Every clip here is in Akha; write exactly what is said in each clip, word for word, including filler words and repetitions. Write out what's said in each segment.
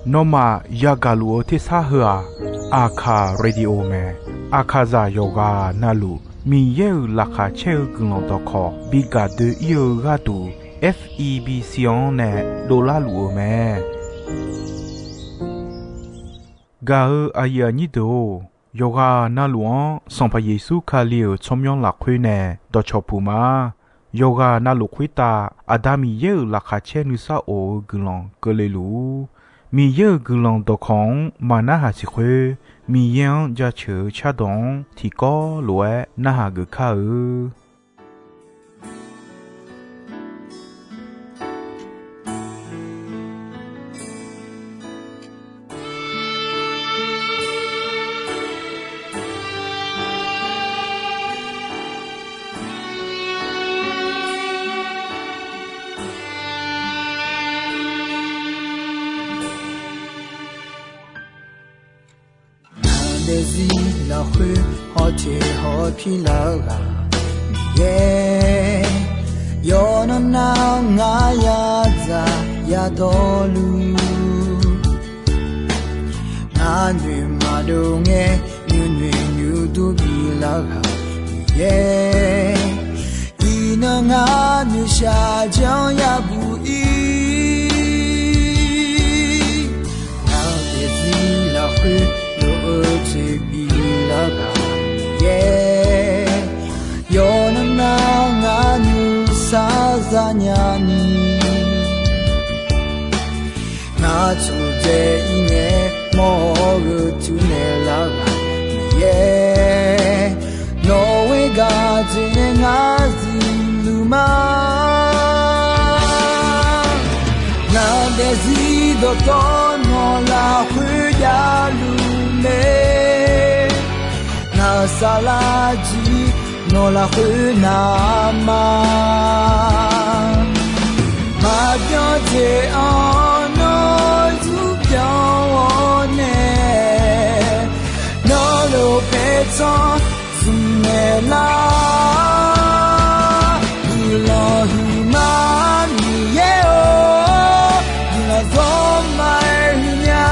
Nawmaf yagaq luf-eu tersar heu-aq, Aqkaq Radio mae. Aqkaqzaq yawqghaq navluf Miqyaer-euq laqkhaq caer-eu guiqlanq dawqkawq bi gaq doe-ir-eu gharduq, F E B C-anr nae dovlar luf-eu mae. Gaq-eu aqyuif aqnyir deuq-or, yawqghaq navluf-anr Sanqpaq Yeqsur Kali-euq tsawrmyanr lafkhoer nae dawqcawq puq ma. Yawqghaq navluf khoertav Aqda Miqyaer-euq laqkhaq caer nuisar of-eu guiqlanq keuvle luf-ur. Miqyaer-euq guiqlanq dawqkawq-anr maqnarhaq siq khoer, Miqyaer-anr jaceuq-eu cardawq-anr tiqkawv lof-aer narhaq geuf kar-eu. Ngaq daefzir lafkhoer hawteq hawpir lar-eu ghaq Miqyaer, yawqnan nar ngar yadzaq yadawrluf, ngar noeq maqdov ngae nuinoeq nuidur bilar ghaq Miqyaer, iqnan ngar noeqshaq janr yabuq ir. Ngaq daefzir lafkhoer lof-eu jeq bilar ghaq Miqyaer, yawqnan nar ngar nuisar zanya ni, ngar tsofdzae ir ngae mawr-eu tuinaeq lar ghaq Miqyaer, nawq-eu gaq jeq nae ngar zifluf ma. Ngaq daefzir dawqtawv nawq lafkhoer javluf mae. Ngaq saflar jir nawq lafkhoer navma, maqbyan jeq-anr nawr zurbyan-awr nae, nawr lof paertsanr zmq naeq lar. Guiqlanq huiqma Miqyaer-or, guiqlanq zawr ma-aer huiqnya.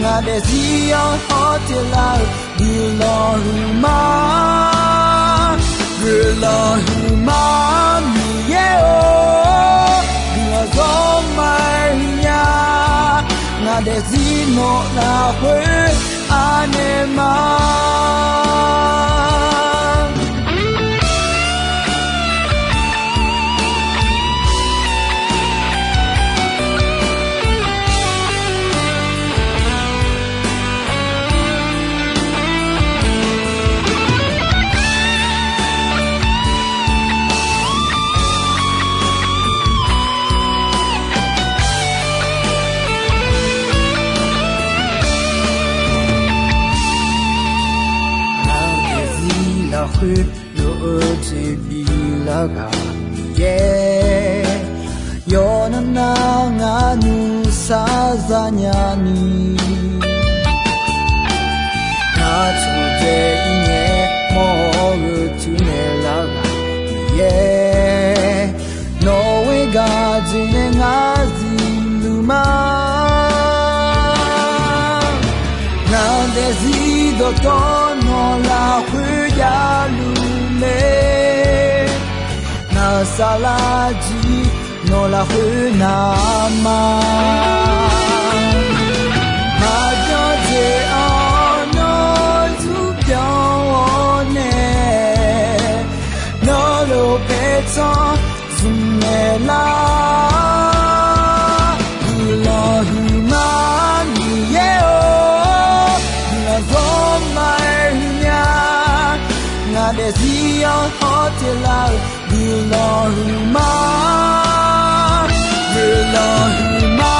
Ngaq daefzir-anr hawteq lar-euq guiqlanq huiqma, guiqlanq huiqma Miqyaer-or, guiqlanq zawr ma-aer huiqnya. Ngaq daefzir nawq lafkhoer anaeq ma. Ngaq daefzir lafkhoer lof-eu jeq bilar ghaq Miqyaer, yawqnan nar ngar nuisar zanya ni, ngar tsofdzae ir ngae mawr-eu tuinaeq lar ghaq Miqyaer, nawq-eu gaq jeq nae ngar zifluf ma. Ngaq daefzir dawqtawv nawq lafkhoer javluf mae. Ngaq saflar jir nawq lafkhoer navma, maqbyan jeq-anr nawr zurbyan-awr nae, nawr lof paertsanr zmq naeq lar. Guiqlanq huiqma Miqyaer-or, guiqlanq zawr ma-aer huiqnya. Ngaq daefzir-anr hawteq lar-euq guiqlanq huiqma, guiqlanq huiqma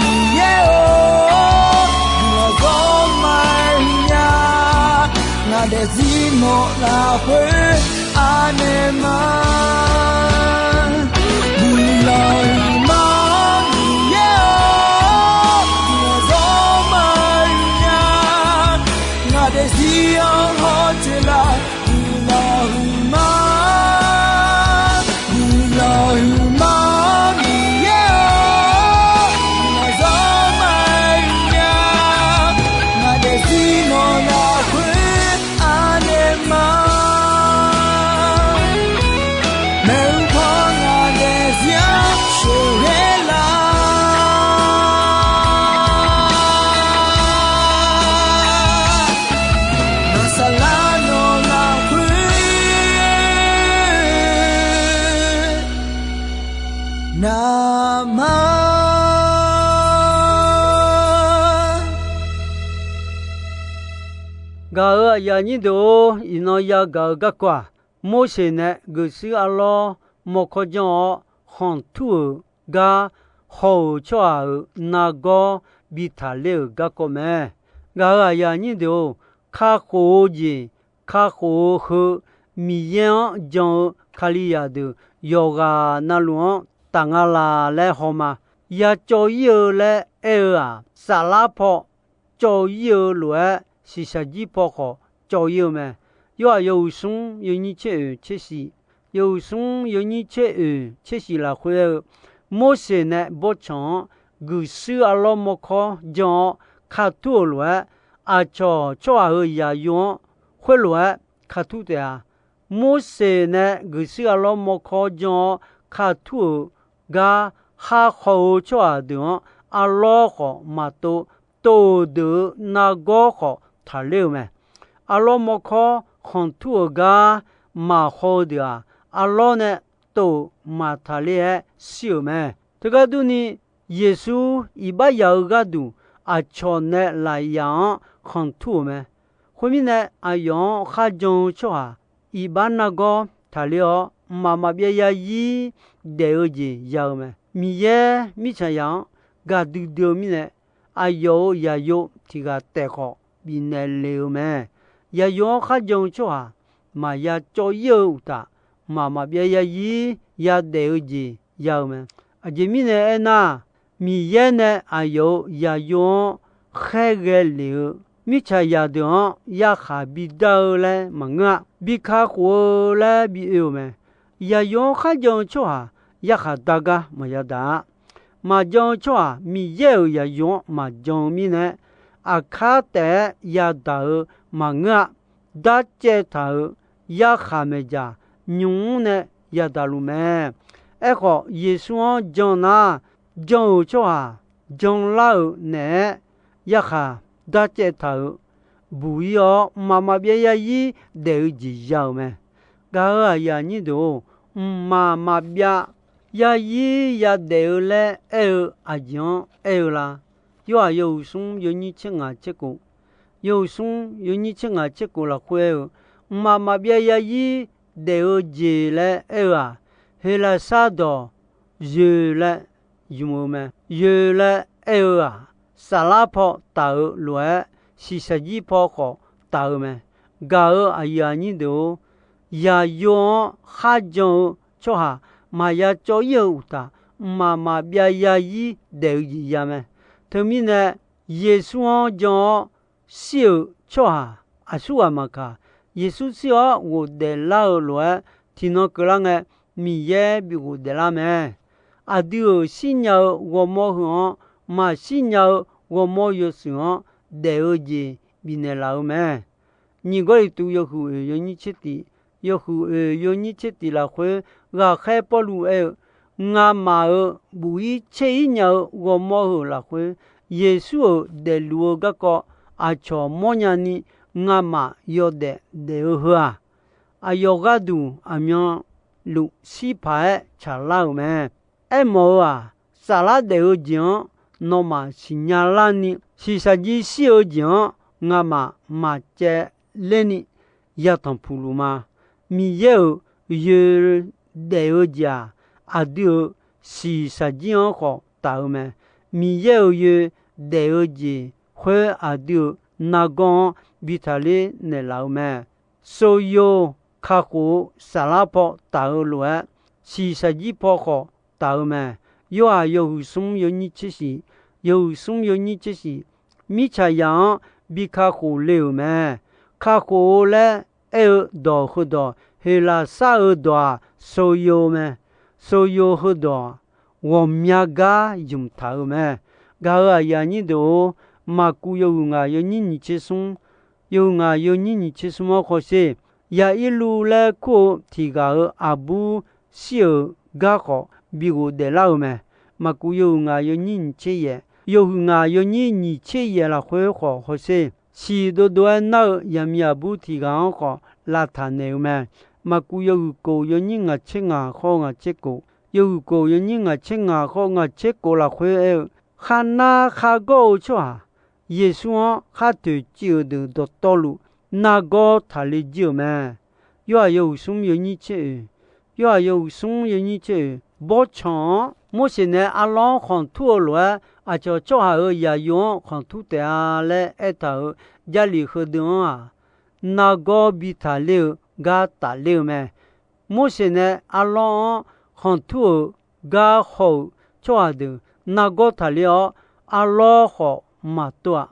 Miqyaer-or, guiqlanq zawr ma-aer huiqnya. Ngaq daefzir nawq lafkhoer anaeq ma. Guiqlanq huiqma Miqyaer-or, guiqlanq zawr ma-aer huiqnya. Ngaq daefzir-anr hawteq lar guiqlanq huiqma, guiqlanq huiqma Navmaqgaq-euq aqyuif aqnyir deuq-or, iqnan yagaq-eu garkawv-aq, Morseq nae guiqshuir arlawr mawrkawr janr-awr, khanqtur-euq gar haw-euq tsawrhaq-euq nargawr bi taqler-euq garkawv mae. Gaq-euq aqyuif aqnyir deuq-or, kakhof-eu jeq, kakhof-eu heu, Miqyaer-anr jan-eu Kalizaq deuq yawqghaq navluf-anr taf nga laq laer haw ma. Ya cawv-ir-eu laer aer-eu-aq, saflar paw cawv-ir-eu lof-aer, shiqshaq jir paw khawf cawv-ir-eu mae. Yorhaq yawhuiq smr yawnyir tser oeq tser shiq, yawhuiq smr yawnyir tser oeq tser shiq lafkhoer aer-eu, Morseq nae bawrtsanq-anr guiqshuir arlawr mawrkawr jan-awr katur-euq lof-aer, aqcawq tsawrhaq heu Zaqyo-anr khoerlof-aer katur taef-a. Morseq nae guiqshuir arlawr mawrkawr jan-awr katur-euq gar khar haw-eu tsawrhaq deuq-anr, arlawr khawf maqtov, tov-euq deuq-euq nargawr khawf taqler-eu mae. Arlawr mawrkawr khanqtur-euq gar maqhaw-eu deuq-aq, arlawr nae tov-euq maqtaqler-aer shir-euq mae. Teugar durni, Yeqsur iqbax yaf-eu gharduq aqcawq nae lafyaq-anr khanqtur-euq mae. Khoermirnae, aqyawf-anr kharjan-eu tsawrhaq iqbax nargawr taqler-awr, mqmaq maqbyav yarzir daef-eu jeq ya-eu mae. Miqyaer mirtsaqzaq-anr gaqdui dui-eu mirnae, aqyawf-euq Zaqyo tiq ghaq taef khawf bifnaeq le-eu mae. Zaqyo-anr kharjan-eu tsawrhaq maqya cawv-ir-eu uqtaf, mqmaq maqbyav yarzir yadaef-eu jeq ya-eu mae. Aqjeq mirnae aernar, Miqyaer nae aqyawf-euq Zaqyo-anr khaerghae lef-eu mirtsaqzaq deuq-anr yarkhaq bidar-eu laer maqngeur-a. Bi kakhof-eu laer bi oe-euq mae. Zaqyo-anr kharjan-eu tsawrhaq yarkhaq dar gar maqya daq-a. Maqjan-eu tsawrhaq Miqyaer-euq Zaqyo-anr maqjan-eu mirnae, aqkar taef-aer yadaq-eu maqngeur-a. Darcaev taq-euq yarkhaq maeqdzaq nymq-mr nae yadaq luf mae. Aerkhawf, Yeqsur-anr jan nar, jan-euq tsawrhaq janlar-euq naeq-aer yarkhaq darcaev taq-euq buq-ir-awr, mqmaq maqbyav yarzir daef-eu jeq ya-euq mae. Gaq-euq aqyuif aqnyir deuq-or, mqmaq maqbyav yarzir yadaef-eu laer aer-eu aqjeq-anr aer-eu la? Yorhaq yawhuiq smr yawnyir tser ngaq tser kof, yawhuiq smr yawnyir tser ngaq tser kof lafkhoer aer-eu, mqmaq maqbyav yarzir daef-eu jeq laer aer-eu-aq, Heqlaqsar dawq yoeq laer ymq-eu mae. Yoeq laer aer-eu-aq, saflar paw taf-eu lof-aer, shiqshaq jir paw khawf taf-eu mae. Gaq-euq aqyuif aqnyir deuq-or, Zaqyo-anr kharjan-eu tsawrhaq maqya cawv-ir-eu uqtaf, mqmaq maqbyav yarzir daef-eu jeq ya mae. Teumirnae, Yeqsur-anr jan-awr shir-euq tsawrhaq aqsurghaq maqkaq, Yeqsur shir-awr ghofdaef lar-eu lof-aer, tiqnan keuvlar ngae, Miqyaer bi ghofdaef lar mae. Aqdui-euq shirnya-eu ghawrmawr heu-anr, maqshir nya-eu ghawrmawr yawshuif-anr daef-eu jeq bifnaeq laf-eu mae. Nyiq Gawrliqtu yawhuiq oeq yawnyir tser tiq, yawhuiq oeq yawnyir tser tiq lafkhoer ghaqkhaer Pawrluv aer-eu, ngamaf-euq buq-ir tser-ir nya-eu ghawrmawr heu lafkhoer, Yeqsur-euq daefluf-eu garkawv aqcawq mawrnya ni ngamaf yawdaef daef-eu heu-aq, aqyawf gharduq aqmyanluf shir paq-aer tsaqlar-euq mae. Aermawf-eu-aq, saflar daef-eu jeq-anr nawmaf siqnya larni, shiqshaq jir shir-eu jeq-anr ngamaf maqcaev lerni yatanq puq luf ma. Miqyaer-euq yoeq daef-eu jeq-aq, aqdui-euq shiqshaq jir-anr khawf taf-eu mae. Miqyaer-euq yoeq daef-eu jeq khoer aqdui-euq nargawr-anr bi taqler naeqlaf-eu mae. Sheuqyo kakhof-eu saflar paw taf-eu lof-aer, shiqshaq jir paw khawf taf-eu mae. Yorhaq yawhuiq smr yawnyir tser shiq, yawhuiq smr yawnyir tser shiq, mirtsaqzaq-anr bi kakhof le-euq mae. Kakhof-eu laer aer-eu dawq heudawq, Heqlaqsar-eu dawq-aq, sheuqyo mae. Sheuqyo heudawq ghawqmya gar ymq taq-eu mae. Gaq-euq aqyuif aqnyir deuq-or, Maqkuv yawhuiq ngaq yawnyir nyiq tser smr, yawhuiq ngaq yawnyir nyiq tser smr-anr hawsher, Yaqirluv laer kur-eu tiq ghaq-euq aqbur shir-euq gar khawf bi ghofdaef lar-eu mae. Maqkuv yawhuiq ngaq yawnyir nyiq tser yaef, yawhuiq ngaq yawnyir nyiq tser yaef lafkhoer khawf hawsher, siq dovdov-aer nar-eu yaqmiq aqbur tiq ghaq-anr khawf lavtaq naeq-eu mae. Maqkuv yawhuiq kof yawnyir ngaq tser ngaq khawr ngaq tser kof, yawhuiq kof yawnyir ngaq tser ngaq khawf ngaq tser kof lafkhoer aer-eu, kharnar khargawr-eu tsawrhaq, Yeqsur-anr khar toeqciv-euq deuq dawqtawvluf nargawr taqle jir-euq mae. Yorhaq yawhuiq smr yawnyir tser oeq, Yorhaq yawhuiq smr yawnyir tser oeq, bawrtsanq-anr Morseq nae arlawr-anr khanqtur-eu lof-aer, aqcawq tsawrhaq-euq yaqyo-anr khanqtur taef-a laer aertaq-euq Jarlif heudeuq-anr-aq, nargawr bi taqler-eu gar tafler-eu mae. Morseq nae arlawr-anr khanqtur-euq gar haw-euq tsawrhaq deuq nargawr taqler-awr, arlawr khawf maqtov-aq,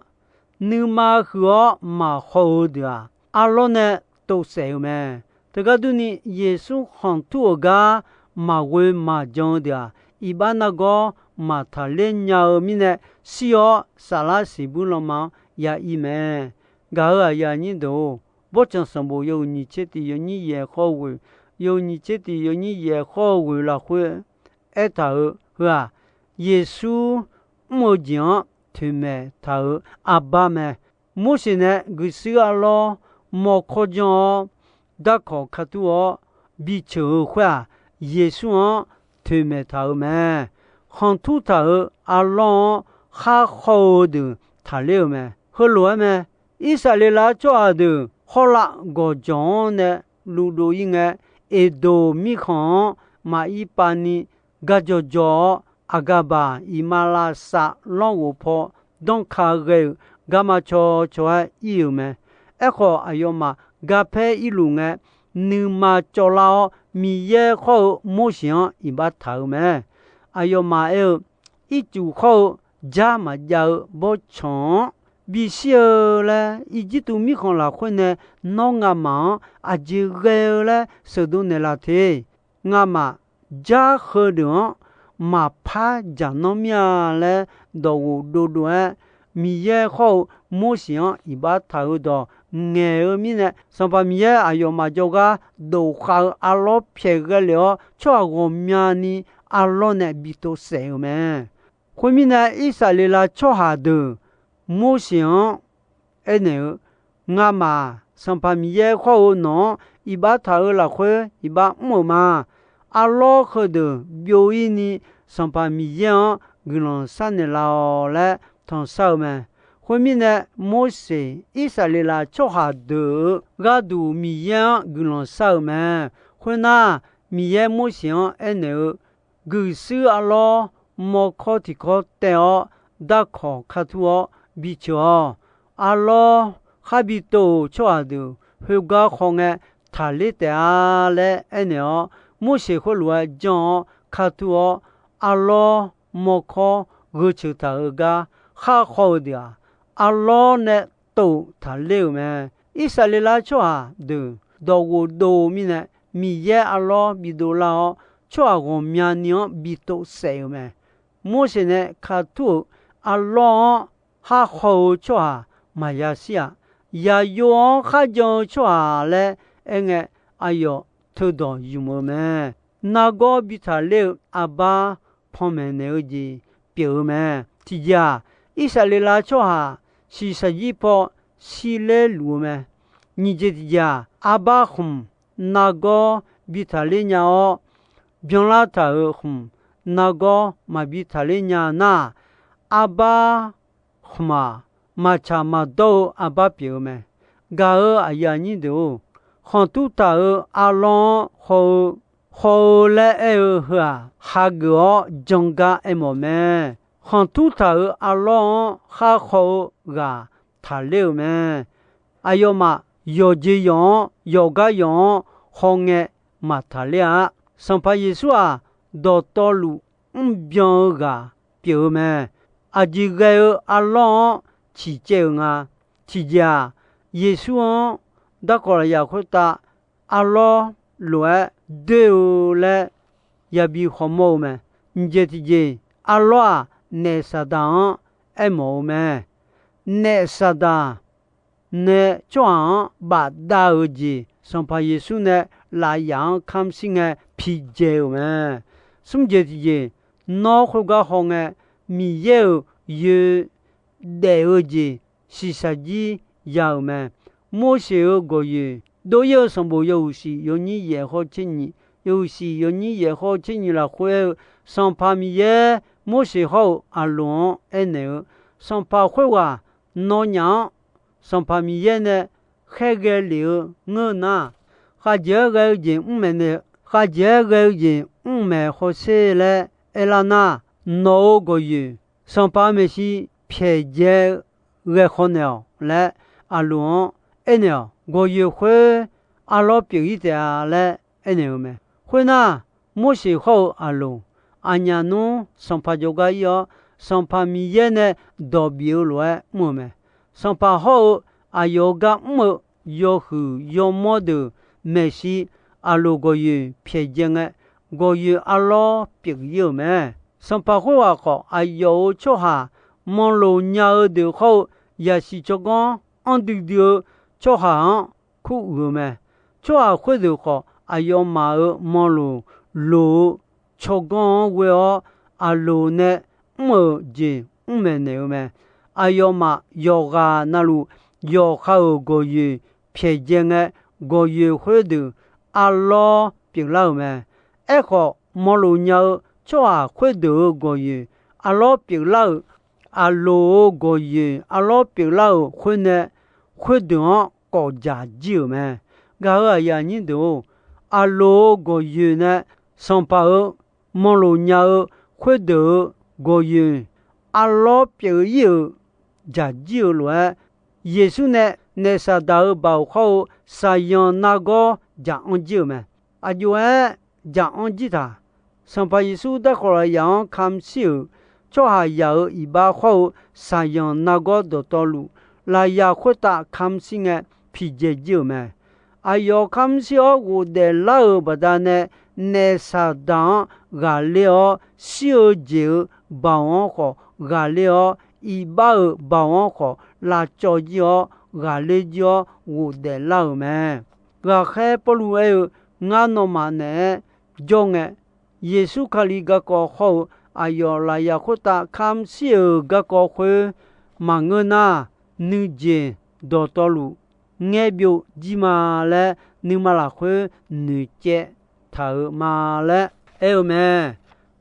nuima huiq-awr maqhaw-eu deuq-aq, arlawr nae tov saef-eu mae. Teugar durni, Yeqsur khanqtur-euq gar maqghoe maqjan-eu deuq-aq, iqbax nargawr maqtaqler nya-eu mirnae, shir-awr saflar siqbuir lanma-anr ya ir mae. Gaq-euq aqyuif aqnyir deuq-or, bawrtsanq sanqbof yawhuiq nyiq tser tiq yawnyir yaef khawr ghoeq, yawhuiq nyiq tser tiq yawnyir yaef khawr ghoeq lafkhoer aertaq-euq heu-aq, Yeqsur mr-eu jeq-anr toeqmaeq taq-euq arbar mae. Morseq nae guiqshuir arlawr mawrkawr janr-awr, darkawq katur-awr biceuq-eu khoer-aq, Yeqsur-anr toeqmaeq taq-euq mae. Khanqtur taq-euq arlawr-anr khar haw-eu deuq taqler-euq mae. Heulof-aer mae. Irsaqleqlav tsawrhaq deuq hawrlav gawqjawq-anr nae luvdov ir ngae, Eqdoq mirkhanq-anr maqir pav ni gar jawrjawr-awr, Aqgaqbaq iqmalavshav lanrghof paw danrka ghae-euq garma caw caw-aer ir-euq mae. Aerkhawf, aqyawfmaf garpaer irluf ngae, nuima cawvlar-awr, Miqyaer khawr-eu Morseq-anr iqbax taq-euq mae. Aqyawfmaf aer-eu, Ircuf khawr-eu jar maqjav-eu bawrtsanq-anr bishir-eu laer, Irjirtuv mirkhanq lafkhoer nae nawr ngamaf-anr aqjeq ghae-eu laer sheuqdov naeqlaf te. Ngamaf jar heudeuq-anr maqpar dzaqnanr mir-a laer dawqghof dovdov-aer, Miqyaer khawr-eu Morseq-anr iqbax taq-eu dawq ngaeq-eu mirnae, Sanqpaq Miqyaer aqyawfmaf jawrgar dof khav-eu arlawr pyaeq ghae lef-awr, tsawrhaq ghawqmyani arlawr nae bi tov saef-euq mae. Khoermirnae, Irsaqleqlav tsawrhaq deuq Morseq-anr aernaeq-eu, Ngamaf, Sanqpaq Miqyaer khawr-eu nawq-anr iqbax taq-eu lafkhoer iqbax mr-euq ma. Arlawr heudeuq byov ir ni Sanqpaq Miqyaer-anr guiqlanq sharnaeq laf-awq laer tanqshar-eu mae. Khoermirnae, Morseq Irsaqleqlav tsawrhaq deuq-euq gharduq Miqyaer-anr guiqlanq shar-euq mae. Khoernar, Miqyaer Morseq-anr aernaeq-eu, Guiqshuir arlawr mawrkawr tiqkawr taev-awr, darkawq katur-awr biceuq-awq. Arlawr khar bi tov-euq tsawrhaq deuq khoergar khawf ngae taqler taef-a laer aernaeq-awr, Morseq khoerlof-aer janr-awr katur-awr, arlawr mawrkawr gheuteuq taq-euq gar khar haw-eu deuq-aq, arlawr nae tov taqler-euq mae. Irsaqleqlav tsawrhaq deuq dawqghof dov-eu mirnae, Miqyaer arlawr bidov lar-awr, tsawrhaq ghawqmyani-anr bi tov saef-euq mae. Morseq nae katur-euq arlawr-anr khar haw-eu tsawrhaq maqya shir-aq, yaqyo-anr kharjan-eu tsawrhaq laer aerngae, aqyawf teudawq ymq-eu mae. Nargawr bi taqler-eu arbar panmaeq naeq-eu jeq pyeuf-eu mae. Tiqjeq-aq, Irsaqleqlav tsawrhaq shiqshaq jir paw shirler luf-eu mae. Nyiq jeq tiqjeq-aq, arbar khmq nargawr bi taqler nya-awr, byanlar taq-euq khmq nargawr maqbi taqler nya nar-aq, arbar khmq-aq, maqtsaq maqdawr-eu arbar pyeuf-eu mae. Gaq-euq aqyuif aqnyir deuq-or, khanqtur taq-euq arlawr-anr haw-eu, haw-eu laer aer-eu heu-aq, hageuf-awr jangar aermawf mae. Khanqtur taq-euq arlawr-anr khar haw-eu ghaq taqler-euq mae. Aqyawfmaf yawqjeq yawq-anr, yawqgar yawq-anr hawngae maqtaqler-a. Sanqpaq Yeqsur-aq, dawqtawvluf mrbyan-eu ghaq pyeuf-eu mae. Aqjeq ghae-eu arlawr-anr ciqcaev-euq nga. Tiqjeq-aq, Yeqsur-anr darkawq lafyaq khoertav arlawr lof-aer doer-eu laer yabi hawmawr-eu mae. Nyiq jeq tiqjeq, arlawr-aq, naef Saqdaq-anr aermawf-eu mae. Naef Saqdaq nae tsawrhaq-anr bafdav-euq jeq, Sanqpaq Yeqsur nae lafyaf-anr kamr shir ngae pidzae-euq mae. Smr jeq tiqjeq, nawr khoergar hawngae, Miqyaer-euq yoe daef-eu jeq shiqshaq jir ya-euq mae. Morseq-euq gawqyoeq dov-ir-eu sanqbof yawhuiq shif yawnyir yaef hawr tser nyiq, yawhuiq siq yawnyir yaef hawr-eu tser nyiq lafkhoer aer-eu, Sanqpaq Miqyaer Morseq hawr-eu Aqloq-anr aernaeq-eu, Sanqpaq khoerghaq nawnyaf-anr Sanqpaq Miqyaer nae khaerghae lef-eu ngeur nar, khavjeq-aer ghae-eu jeq mr maeq nae, khavjeq-aer ghae-eu jeq mr maeq hawsher laer aerlar nar, nawq-euq gawqyoeq Sanqpaq maeqshi pyaeqdzae-eu ghae khawf naeq-awq laer, Aqloq-anr aernaeq-awq. Gawqyoeq khoer arlawr pyeuf-ir taef-a laer aernaeq-eu mae. Khoernar, Morseq hawr-eu Aqloq aqnyaf nmr Sanqpaq jawrgar ir-awr, Sanqpaq Miqyaer nae dawq bif-eu lof-aer mr-eu mae. Sanqpaq hawr-eu aqyawf-eu gar mr-eu yawhuiq yawmawr deuq maeqshi Aqloq gawqyoeq pyaeqdzae ngae, gawqyoeq arlawr pyeuf-ir-euq mae. Sanqpaq khoerghaq khawf, aqyawf-euq tsawrhaq manloq nya-eu deuq hawr-eu yaqsiq tsawrganr anr duidui-eu tsawrhaq-anr kuruiq-eu mae. Tsawrhaq khoerdeuq khawf, aqyawfmaf-euq manloq loq-eu tsawrganr-anr ghoe-awr, Aqloq nae mr-euq jeq mr maeqnaeq-eu mae. Aqyawfmaf yawqghaq navluf yawqha-euq gawqyoeq pyaeqdzae ngae, gawqyoeq khoerdeuq arlawr pyeuflar-euq mae. Aerkhawf, manloq nya-eu tsawrhaq khoerdeuq-euq gawqyoeq arlawr pyeuflar-euq, Aqloq-euq gawqyoeq arlawr pyeuflar-euq khoer nae, khoerdeuq-anr kawfdzaq jir-euq mae. Gaq-euq aqyuif aqnyir deuq-or, Aqloq-euq gawqyoeq nae Sanqpaq-euq manloq nya-eu khoerdeuq-euq gawqyoeq arlawr pyeuf-ir-euq dzaq jir-eu lof-aer, Yeqsur nae naef Saqdaq-euq baoq hawr-eu saqyanq nargawr dzaq-anr jir-euq mae. Aqjox-aer dzaq-anr jir taq. Sanqpaq Yeqsur darkawq lafyaq-anr kamq shir-euq tsawrhaqzaq-euq iqbax hawr-eu saqyanq nargawr dawqtawvluf, lafyaq khoertav kamq shir ngae piqdzae jir-euq mae. Aqyawf kamq shir-awr ghofdaef lar-euq baqdanae, naef Saqdaq-anr ghaqler-awr, shir-eu jeq-euq baoq-anr khawf ghaqler-awr, iqbax-euq baoq-anr khawf lavcawv jir-awr, ghaqler jir-awr ghofdaef lar-euq mae. Ghaqkhaer Pawrluv aer-eu, Ngar nawmaf naeq-aer jawr ngae, Yeqsur Kali garkawv hawr-eu aqyawf lafyaq khoertav kamq shir-euq garkawv khoer maqngeur nar, nuijeq dawqtawvluf ngaer byov jir ma laer, nuima lafkhoer noeqcaev taq-euq ma laer aer-eu mae.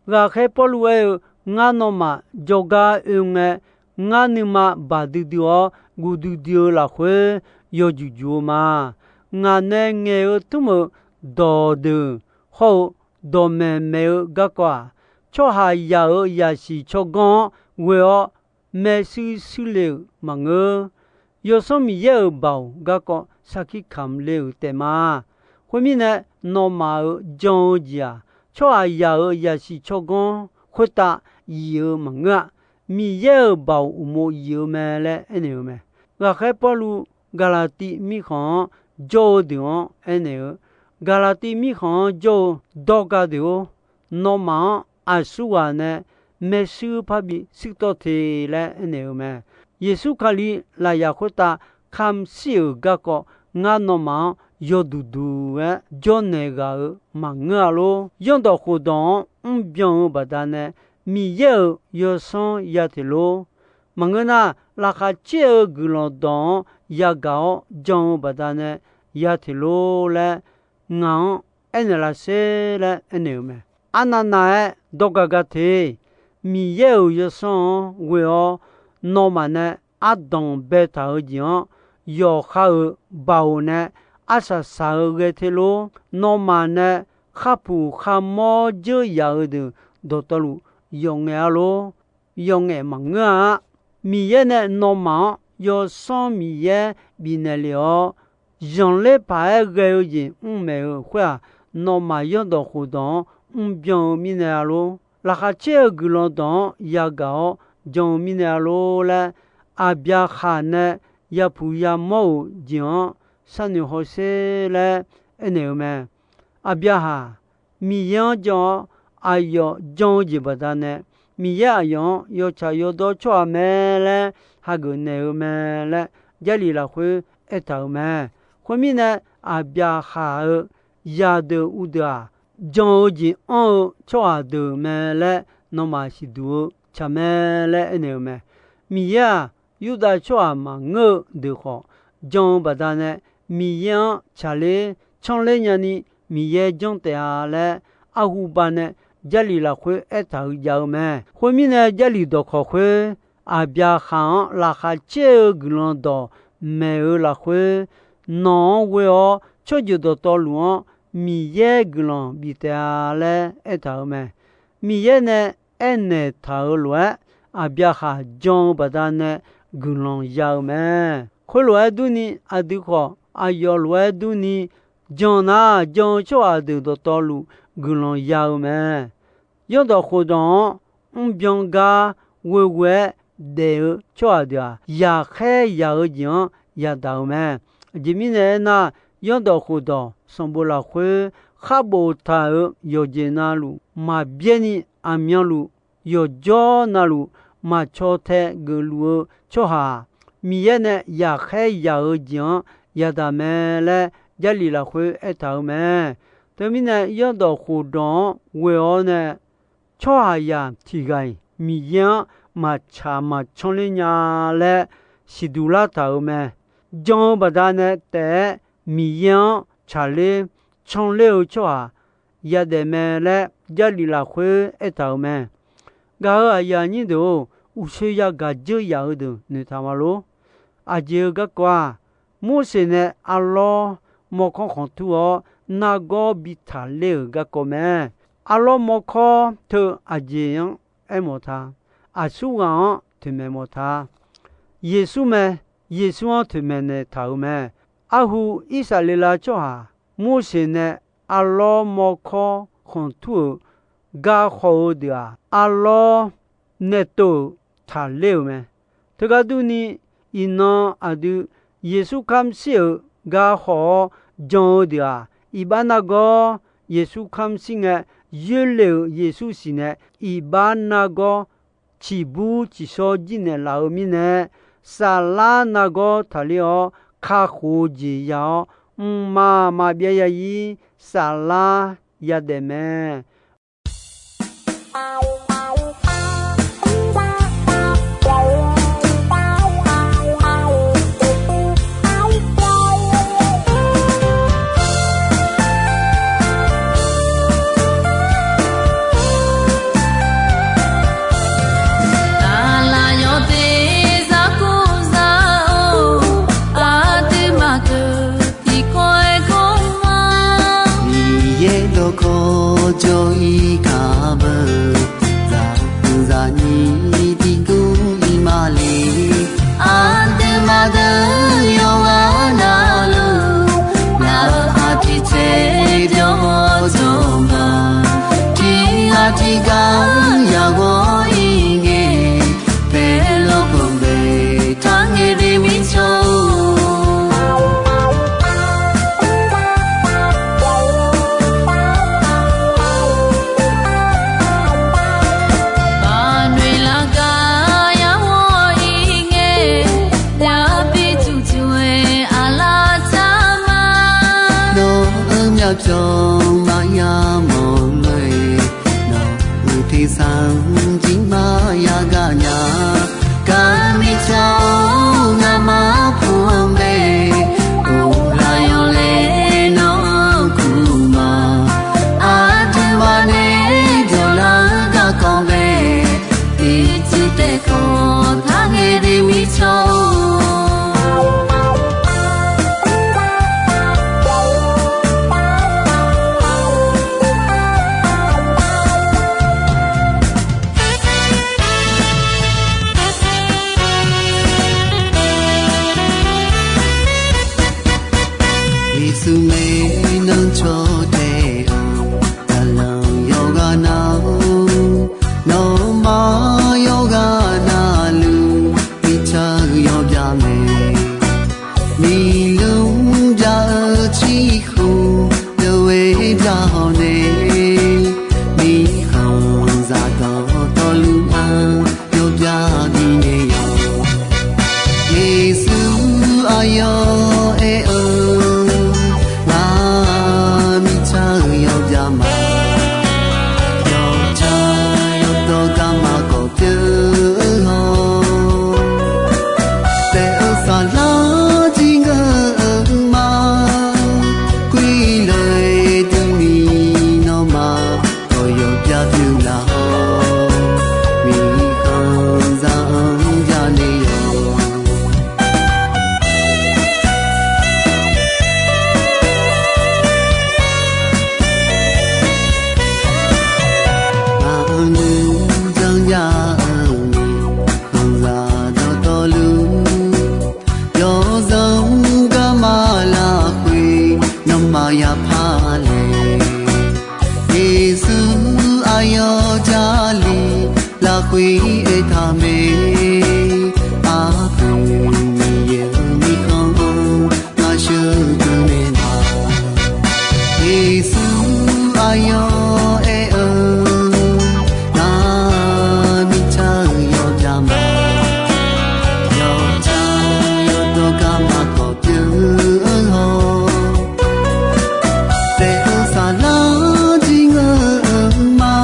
Ghaqkhaer Pawrluv aer-eu, Ngar nawmaf jawrgar oe ngae, ngar nuima baq duidui-awr guv duidui-eu lafkhoer yawjuq juq-eu ma. Ngaq nae ngaeq-eu tmr-euq dawqdeuq hawr-eu dawqmaeq maeq-eu garkawv-aq, tsawrhaqzaq-euq yaqsiq tsawrganr-anr ghoe-awr maershuir shuir le-euq maqngeur. Yawsanr Miqyaer-euq baoq garkawv sarkir kamq le-euq taef ma. Khoermirnae, nawmaf-euq jan-eu jeq-aq, tsawrhaqzaq-euq yaqsiq tsawrganr khoertav yif-eu maqngeur-a. Miqyaer-euq baoq uqmov yif-eu mae laer aernaeq-eu mae. Ghaqkhaer Pawrluv Gaqlaqtiv mirkhanq-anr jawr-eu deuq-anr aernaeq-eu, Gaqlaqtiv mirkhanq-anr jawr-eu dawrga deuq-or, nawmaf-anr aqsurghaq nae maershuir parbi shuirtawv te laer aernaeq-eu mae. Yeqsur Kali lafyaq khoertav kamq shir-euq garkawv ngar nawmaf-anr yawduq duq-aer jawrnaeq ghaq-euq maqngeur-a lor. Zanrdawq khofdawq-anr mrbyan-eu baqdanae Miqyaer-euq yawsanr ya teq lor. Maqngeur nar, laqkhaq caer-eu guiqlanq dawq-anr yagaq-awr jan-eu baqdanae ya teq lor laer ngaq-anr aernaeq laf sher laer aernaeq-eu mae. Arnavnav-aer dawrga ga te. Miqyaer-euq yawsanr-anr ghoe-awr, nawmaf nae ardanq baetaq-eu jeq-anr yawqha-euq baoq nae arsaq saq-eu ghae te lor. Nawmaf nae kharpuq kharmawr dzeur yaf-eu deuq dawqtawvluf yawf ngaef-a lor. Yawf ngaef maqngeur-a. Miqyaer nae nawmaf-anr Yawsanr Miqyaer bifnaeq lef-awr, zanqler paq-aer ghae-eu jeq mr maeq-eu khoer-aq, nawmaf zanrdawq khofdawq-anr mrbyan-eu mirnae-a lor. Laqkhaq caer-eu guiqlanq dawq-anr yagaq-awr jan-eu mirnae-a lor laer, Aqbyaqhaq nae yapuq yamawr-euq jeq-anr sharnoeq hawsher laer aernaeq-eu mae. Aqbyaqhaq Miqyaer-anr jan-awr, aqyawf jan-eu jeq baqdanae, Miqyaer aqyawf-anr yawtsaq yawdawr tsawrhaq mae laer hageuf naeq-eu mae laer, Jarlif lafkhoer aertaq-euq mae. Khoermirnae, Aqbyaqhaq-euq zaqdeuq uvdeuq-aq, jan-eu jeq anr-eu tsawrhaq deuq mae laer nawmaf siqduq-eu tsaq mae laer aernaeq-eu mae. Miqyaer-aq, Yurdav tsawrhaq maqngeur-eu deuq khawf jan-eu baqdanae, Miqyaer-anr tsaqler tsanrler nyani Miqyaer janr taef-a laer, arhu ba nae Jarlif lafkhoer aertaq-eu jav-eu mae. Khoermirnae, Jarlif dawqkawq khoer Aqbyaqhaq-anr laqkhaq caer-eu guiqlanq dawqmaeq-eu lafkhoer, nawq-anr ghoe-awr tsawrjeuq dawqtawvluf-anr Miqyaer guiqlanq bif taef-a laer aertaq-euq mae. Miqyaer nae aernaeq taq-euq lof-aer, Aqbyaqhaq jan-eu baqdanae guiqlanq ya-eu mae. Khoerlof-aer durni, aqdui khawf aqyawf lof-aer durni, jan nar jan-eu tsawrhaq deuq dawqtawvluf guiqlanq ya-eu mae. Yawrdawq khofdawq-anr mrbyan gar ghoeghoe-aer daef-eu tsawrhaq deuq-aq, yaqkhaer yaq-eu jeq-anr yadaq-eu mae. Aqjeq mirnae aernar, yawrdawq khofdawq sanqbof lafkhoer khar boftaq-euq yawqjeq navluf maqbyaer ni, aqmyanluf yawqjawr navluf maqcaw tae geufluf-eu tsawrhaq-aq, Miqyaer nae yaqkhaer yaq-eu jeq-anr yadaq mae laer Jarlif lafkhoer aertaq-eu mae. Teumirnae, yawrdawq khofdawq-anr ghoe-awr nae tsawrhaqzaq tiq ghaq-iq Miqyaer-anr maqtsaq maqcanr ler nya laer siqduq lartaq-euq mae. Jan-eu baqdanae taef-aer Miqyaer-anr tsaqler canler-eu tsawrhaq yadaef mae laer Jarlif lafkhoer aertaq-euq mae. Gaq-euq aqyuif aqnyir deuq-or, uqshoe yagaq dzeur yaf-eu deuq noeqtaq ma lor. Aqjeq-eu garkawv-aq, Morseq nae arlawr mawrkawr khanqtur-awr nargawr bi taqler-euq garkawv mae. Arlawr mawrkawr teu aqjeq-anr aermawf ta. Aqsurghaq-anr toeqmaeq mawf ta. Yeqsur mae. Yeqsur-anr toeqmaeq naeqtaq-euq mae. Arhu Irsaqleqlav tsawrhaq Morseq nae arlawr mawrkawr khanqtur-euq gar khawf-eu deuq-aq, arlawr nae tov-euq taqler-euq mae. Teugar durni, iqnan aqdui Yeqsur kamr shir-euq gar khawf-awr jan-eu deuq-aq, iqbax nargawr Yeqsur kamr shir ngae, yoerle-euq Yeqsur siq nae iqbax nargawr ciqbur ciqshawr jir naeqlaf-eu mirnae, saflar nargawr taqler-awr kakhof-eu jeq ya-awr, mqmaq maqbyav ya-ir saflar yadaef mae. Aqlaf yawteq zar kur zar-or, aqduimaf deuq tiqkawv-aer gawr ma. Miqyaer dawqkawq jawr-ir kar beu, zaqguq zaqnyir tiqguv-ir ma le. Aqduimaf deuq yawqghaq navluf, ngaq-euq aqtiq tsaev jawr-awr jawr ma. Tiqghaq tiqghaq yaq ghawr-ir ngae, paerlawr khanqbae taq ngae de mirtsawr-or. Baqnoeq lar gar yar ghawr-ir ngae, yabi tuqtuq-aer aqlaf tsar ma. Nawq-euq myavpyawq maqya mawf lof-aer, nawq-euq tersar-anr jir maqya gaq nya. Gar mirtsaq-or, ngamaf puq-anr bae, of laf yawlaeq nawr-anr kur ma. Aqduimaf nae dawqlar-eu garkawv bae, tiqcuiv taef kawv taq ngae de mirtsawr-or. Aqkhoer aertaq mae, aqpoeq Miqyaer-euq mirkhanq-anr ngar sheuqdui naeq ma. Yeqsur aqyawf aer-eu, nar mirtsaq-euq yawqjaq ma. Yawqjaq yawqdawq gar maqkawq pyeuf-eu haw. Taef-eu saflar jir ngeur-eu ma.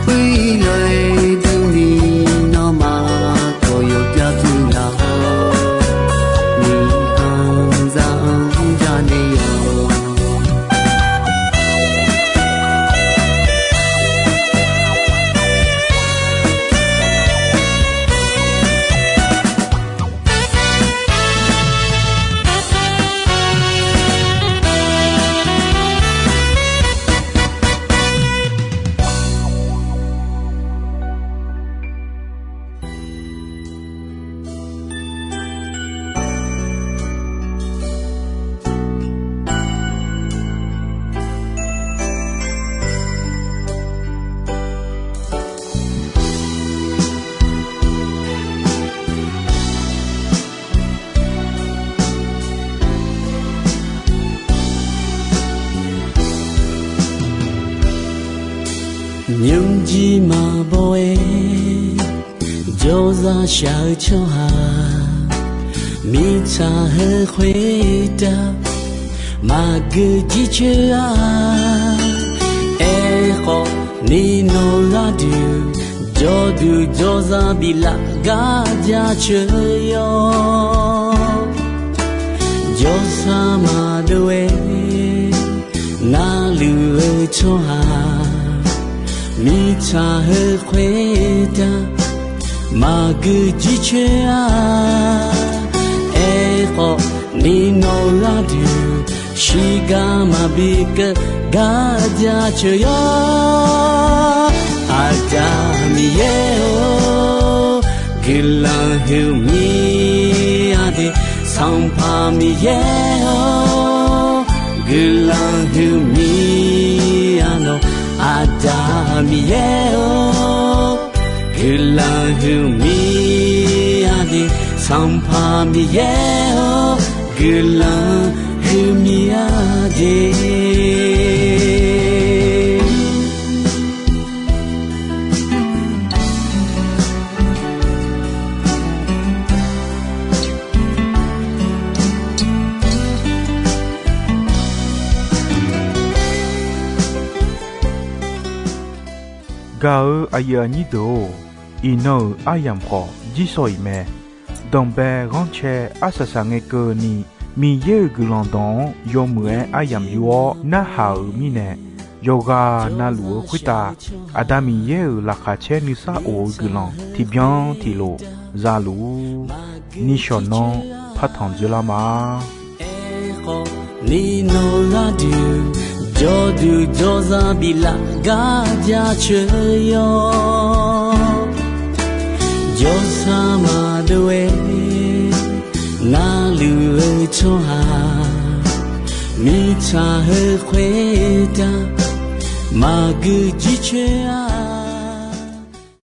Khoerlof-aer durni nawmaf khawf yawqbyav tmr laf haw. Miqkhanq za-anr janae yawq. Nymrjir maqbaw-aer jawrzaq shaq-eu tsawrhaq, mirtsaq heu khoertav maqgeu jircoer-a. Aerkhawf, ni nawq gharduq jawrduq jawrzaq biflaf gar jaceuq yawq. Jawrsar maqdov-aer narluf-eu tsawrhaq, mirtsaq heu khoertav maqgeu jircoer-a. Aerkhawf, ni nawq gharduq shiqgar maqbi keuv gar jaceuq yawq. Aqda Miqyaer-or, guiqlanq huiqmya de. Sanqpaq Miqyaer-or, guiqlanq huiqmya nawq. Aqda Miqyaer-or, guiqlanq huiqmya de. Sanqpaq Miqyaer-or, guiqlanq huiqmya de. Gaq-euq aqyuif aqnyir deuq-or, iqnan-euq aryamq khawf jirsawq iq mae. Danqbae ghanrcae arsaq saq ngae keuvni, Miqyaer-euq guiqlanq dawq-anr yawmuiq-aer aryamq yur-awr narhaq-euq mirnae, yawqghaq navluf-eu khoertav Aqda Miqyaer-euq laqkhaq caer nuisar of-eu guiqlanq tiqbyan tiqlof za luf-ur. Nishawq nanr partanq dzoerlar ma. Aerkhawf, ni nawq gharduq jawrduq jawrzaq biflaf gar jaceuq yawq. Jawrsar maqdov-aer narluf-eu tsawrhaq, mirtsaq heu khoertav maqgeu jircoer-a.